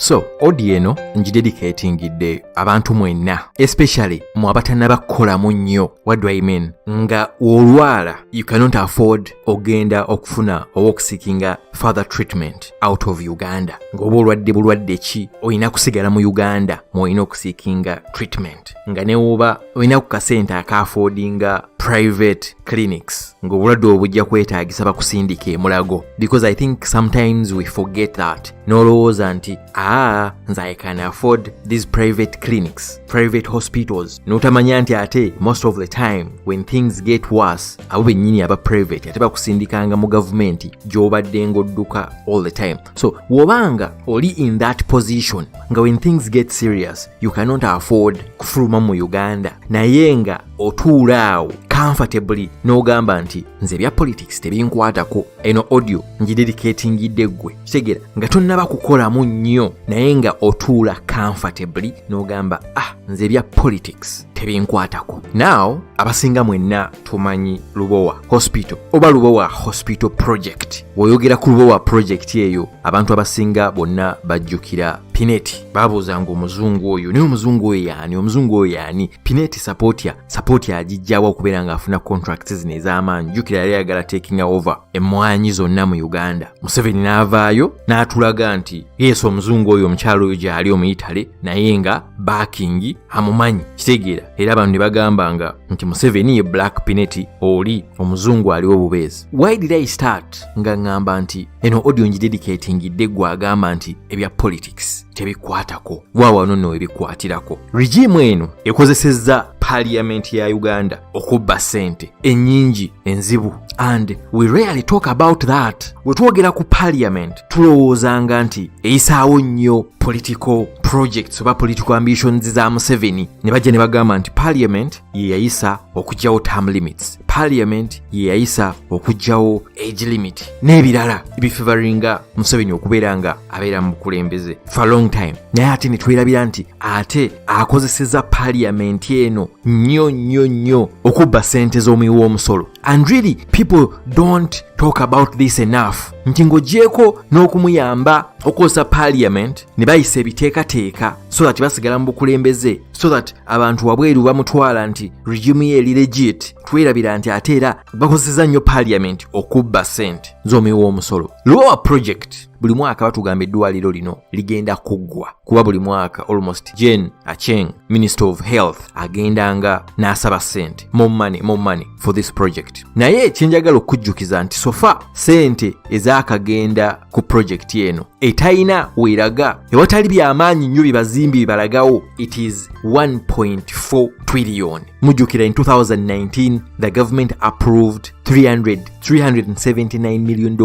So audio eno ngidedicatingidde abantu mwenna, especially mu abatannaba kukolamu nnyo. What do I mean? Nga olwala, you cannot afford ogenda okufuna oba okuseekinga further treatment out of Uganda. Ng'oba olwadde bulwadde ki, olina kusigala mu Uganda mwolina okuseekinga treatment, nga newoba olina ku kasente akaaffordinga private clinics, ng'obulwadde obwo bujja kwetaagisa bakusindika emulago, because I think sometimes we forget that. N'olowooza nti, "Aa, nze I can afford these private clinics, private hospitals," n'otamanya nti ate most of the time when things get worse, abo bennyini aba private ate bakusindikanga mu gavumenti gy'obadde ng'odduka all the time. So wobanga oli in that position nga when things get serious you cannot afford kufuluma mu Uganda, naye nga otuula awo comfortably n'ogamba nti, "Nze ebya politics tebinkwatako," eno audio ngidedicatingidde ggwe. Kitegeera nga tonnaba kukolamu nnyo, naye nga otuula comfortably n'ogamba, "Ah, nze ebya politics tebinkwatako." Now, abasinga mwenna tumanyi Lubowa Hospital oba Lubowa Hospital Project. Bw'oyogera ku Lubowa Project eyo, abantu abasinga bonna bajjukira Pinetti. Babuuzanga omuzungu oyo, naye omuzungu oyo yaani? Omuzungu oyo yaani? Pinetti support agijjawo okubeera ng'afuna contracts zino ez'amaanyi. Jjukira yali ayagala taking over emmwanyi zonna mu Uganda. Museveni n'avaayo n'atulaga nti yes, omuzungu oyo, omukyalo oyo gyali omuyitale, naye nga backing amumanyi. Kitegeera era abantu ne bagambanga nti Museveni ye Black Pinetti, oli omuzungu aliwo bubeezi. Why did I start nga ŋŋamba nti eno audio ngidedicatingidde gwe agamba nti ebya politics tebikwatako? Waawano nno ebikwatirako. Regime eno ekozesezza parliament ya Uganda okubba ssente ennyingi enzibu, and we rarely talk about that. Bwe twogera ku parliament, tulowoozanga nti eyisaawo nnyo political projects oba political ambitions za Museveni. Ne bajja ne bagamba nti parliament ye yayisa okuggyawo term limits, parliament ye yayisa okuggyawo age limit n'ebirala ebifavoringa Museveni okubeera nga abeera mu bukulembeze for a long time. Naye ate ne twerabira nti ate akozeseza parliament eno nnyo nnyo nnyo okubba ssente z'omuwi w'omusolo. And really, people don't talk about this enough, nti ng'ogyeko n'okumuyamba okukozesa parliament ne bayisa ebiteekateeka so that basigala mu bukulembeze, so that abantu wabweru bamutwala nti regime ye eri legit, twerabira nti ate era bakozeseza nnyo parliament okubba ssente z'omuwi w'omusolo. Lubowa Project, buli mwaka batugamba eddwaliro lino ligenda kuggwa, kuba buli mwaka almost Jane Acheng, Minister of Health, agendanga n'asaba ssente, more money, more money for this project. Naye kyenjagala okujjukiza nti so far ssente ezaakagenda ku project eno etalina weeraga, ewatali byamaanyi nnyo byebazimbi byebalagawo, it is 1.4 trillion. Mujjukira in 2019 the government approved $379 million.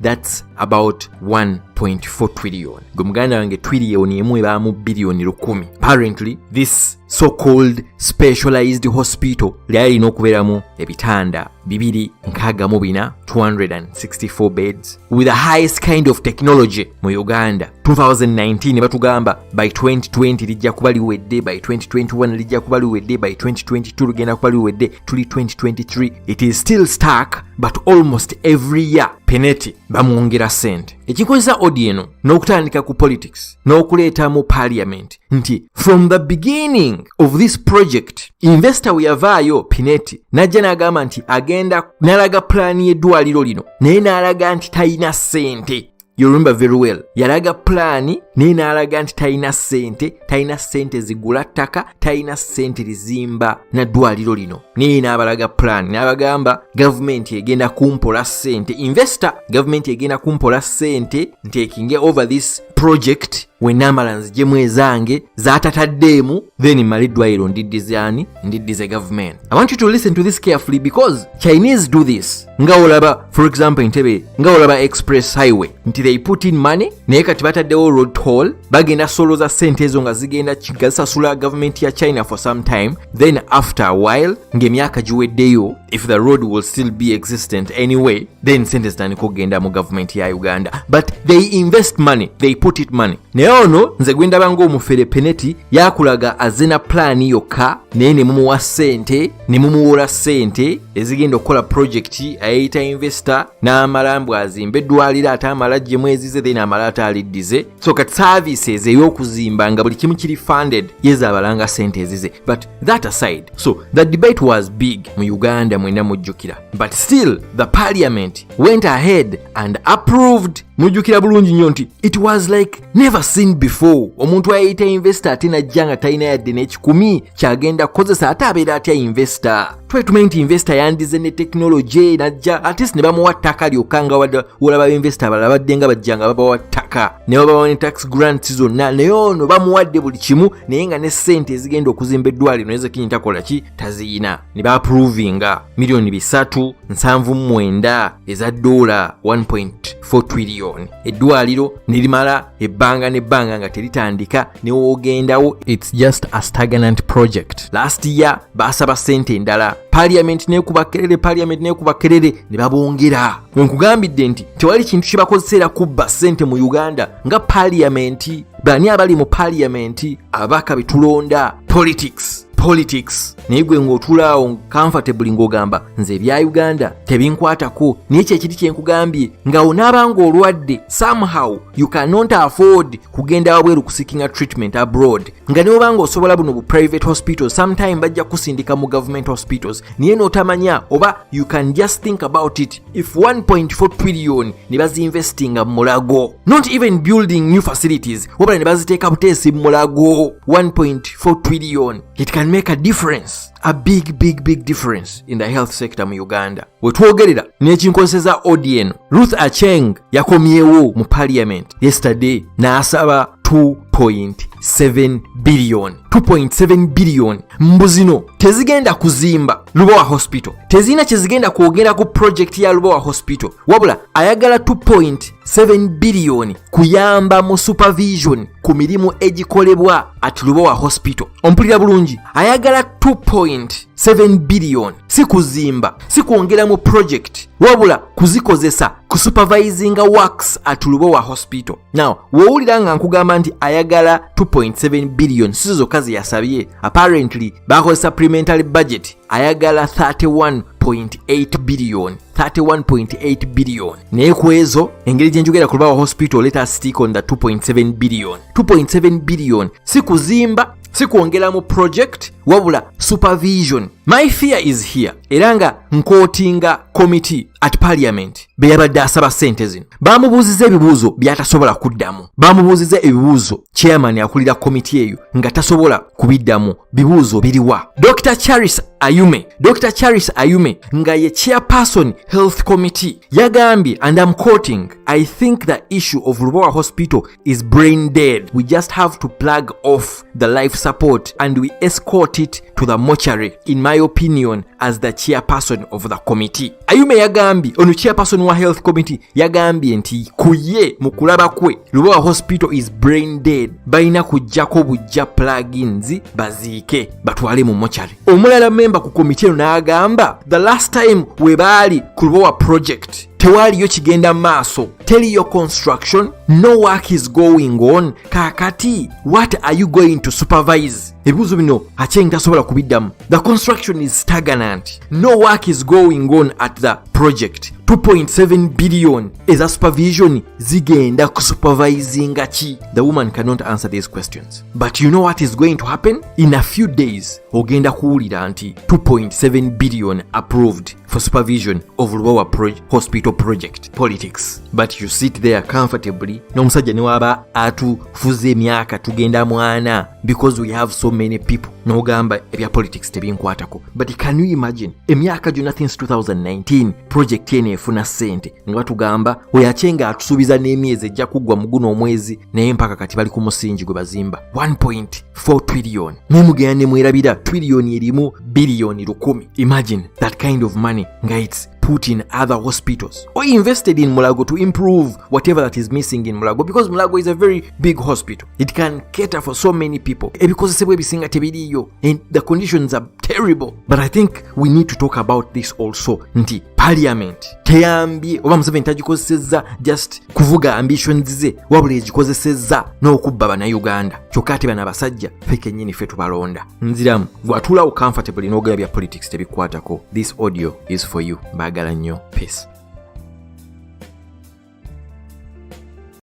That's about 1.4 trillion. Gwe muganda wange, trillion emu ebaamu biliyoni 1000. Apparently this so-called specialized hospital lyali lina okubeeramu ebitanda 264, 264 beds with the highest kind of technology mu Uganda. 2019 ne batugamba by 2020 lijja kuba liwedde, by 2021 lijja kuba liwedde, by 2022 ligenda kuba liwedde. Tuli 2023, it is still stuck, but almost every year Pinetti bamwongera ssente. Ekikozesa audio eno n'okutandika ku politics n'okuleetamu parliament nti from the beginning of this project, investor we yavaayo Pinetti n'ajja n'agamba nti agenda n'alaga pulaani y'eddwaliro lino, naye n'alaga nti talina ssente. You remember very well, yalaga pulaani naye n'alaga nti talina ssente, talina ssente zigula ttaka, talina ssente lizimba na ddwaliro lino, naye n'abalaga pulaani n'abagamba, "Gavumenti egenda kumpola ssente, investor, gavumenti egenda kumpola ssente ntakinge over this project, wenaamala nzigyemu ezange zaatataddeemu, then mmale eddwaliro ndiddizaani, ndiddize gavumenti." I want you to listen to this carefully because Chinese do this. Nga olaba, for example, Entebbe, nga olaba Express Highway, nti they put in money, naye kati bataddewo road toll, bagenda soloza ssente ezo nga zigenda nga zisasula gavumenti ya China for some time. Then after a while, ng'emyaka giweddeyo, if the road will still be existent anyway, then sente zitandika okugenda mu gavumenti ya Uganda. But they invest money, they put it money. Naye ono nze gwe ndaba ng'omufere Peneti yakulaga azze na pulaani yokka, naye ne mumuwa ssente, ne mumuwola ssente ezigenda okukola projekiti. Ayeyita investor n'amala mbu azimbe eddwaliro, ate amala aggyemu ezize, then amala ate aliddize. So kati services ey'okuzimba nga buli kimu kiri funded, yeza abalanga ssente ezize. But that aside, so the debate was big mu Uganda, mwena mujjukira, but still the parliament went ahead and approved. Mujjukira bulungi nnyo nti it was like never seen before. Omuntu ayeyita investor ate najja nga talina yadde n'ekikumi kyagenda kukozesa, ate abeera atya investor? Twali tumanyi nti investor yandize ne technology najja, at least ne bamuwa ttaka lyokka, nga wolaba investor abalala badde nga bajja nga babawa ttaka ne babawa ne tax grants zonna. Naye ono bamuwadde buli kimu, naye nga ne ssente ezigenda okuzimba eddwaliro naye zekinyini takola ki, taziyina. Ne baapprovinga miliyoni 379 eza dola, 1.4 trillion. Eddwaliro ne limala ebbanga n'ebbanga nga teritandika, ne woogendawo it's just a stagnant project. Last year baasaba ssente endala, parliament nekuba kerere, parliament nekuba kerere, ne babongera. Wenkugambidde nti tewali kintu kyebakozesa kubba ssente mu Uganda nga parliament. Bani abali mu parliament? Ababaka betulonda. Politics, politics. Naye gwe ng'otuulaawo comfortably ng'ogamba nze ebya Uganda tebinkwatako. Naye kyekiri kyenkugambye, nga onaaba ng'olwadde, somehow you cannot afford kugenda wabweru kuseekinga treatment abroad, nga ne oba ng'osobola buno bu private hospitals, sometime bajja kusindika mu government hospitals, naye n'otamanya oba you can just think about it, if 1.4 trillion ne bazinvestinga mu Mulago, not even building new facilities, wabula ne baziteeka buteesi mu Mulago, 1.4 trillion, it can make a difference, a big, big, big difference in the health sector mu Uganda. Wetwogerera n'ekinkozeseza odn, Ruth Acheng yakomyewo mu parliament yesterday n'asaba 2.7 billion. 2.7 billion mbu zino tezigenda kuzimba Lubowa Hospital, tezirina kyezigenda kwogera ku project ya Lubowa Hospital, wabula ayagala 2.7 billion kuyamba mu supervision ku mirimu egikolebwa at Lubowa Hospital. Ompulira bulungi? Ayagala 2.7 billion si kuzimba, si kwongera mu project, wabula kuzikozesa kusupervisinga works at Lubowa Hospital. Now wowulira nga nkugamba nti ayagala 2.7 billion, sizo zokka ze yasabye. Apparently bakoze supplementary budget, ayagala 31.8 billion, 31.8 billion. Naye ku ezo engeri gye njogera ku Lubowa Hospital, let us stick on the 2.7 billion. 2.7 billion si kuzimba, si kwongera mu project, wabula supervision. My fear is here, era nga nquotinga committee at parliament be yabadde asaba ssente zino, bamubuuziza ebibuuzo by'atasobola kuddamu. Bamubuuziza ebibuuzo chairman akulira komiti eyo nga tasobola kubiddamu. Bibuuzo biriwa? Dr Charis Ayume, Dr Charis Ayume nga ye chairperson health committee, yagambye, and I'm quoting, "I think the issue of Lubowa Hospital is brain dead. We just have to plug off the life support and we escort it to the mortuary, in my opinion as the chairperson of the committee." Ayume yagambye, ono chairperson wa health committee, yagambye nti ku ye mu kulaba kwe Lubowa Hospital is brain dead, balina kujjako bujja plugins baziike batwale mu mortuary. Omulala memba ku komiti eno n'agamba the last time we baali ku Lubowa project tewaaliyo kigenda maaso, teriyo construction, no work is going on. Kaakati what are you going to supervise? Ebibuuzo bino Acheng tasobola kubiddamu. The construction is stagnant, no work is going on at the project. 2.7 billion eza supervision zigenda kusupervisinga ki? The woman cannot answer these questions. But you know what is going to happen in a few days? Ogenda kuwulira nti 2.7 billion approved for supervision of Lubowa Hospital project. Politics. But you sit there comfortably n'omusajja ne waba atufuza emyaka tugenda mwana, because we have so many people, n'ogamba ebya politics tebinkwatako. But can you imagine emyaka gyonna since 2019 project eno efuna ssente, nga batugamba oyo Achenga atusuubiza n'emyezi ejja kuggwa mu guno omwezi, naye mpaka kati bali ku musingi gwe bazimba. 1.4 trillion, naye mugenda ne mwerabira trillion erimu biliyoni 1000. Imagine that kind of money nga it's put in other hospitals or invested in Mulago to improve whatever that is missing in Mulago, because Mulago is a very big hospital. It can cater for so many people. Ebikozesebwa ebisinga tebiriiyo and the conditions are terrible. But I think we need to talk about this also, nti parliament Parliament teyambye oba Museveni tagikozesezza just kuvuga ambitions ze, wabula egikozesezza n'okubba Bannayuganda. Kyokka ate bano abasajja ffe kennyini ffe tubalonda. Nziramu, gwatuulawo comfortably n'ogamba bya politics tebikwatako, this audio is for you. Baagala nnyo. Peace.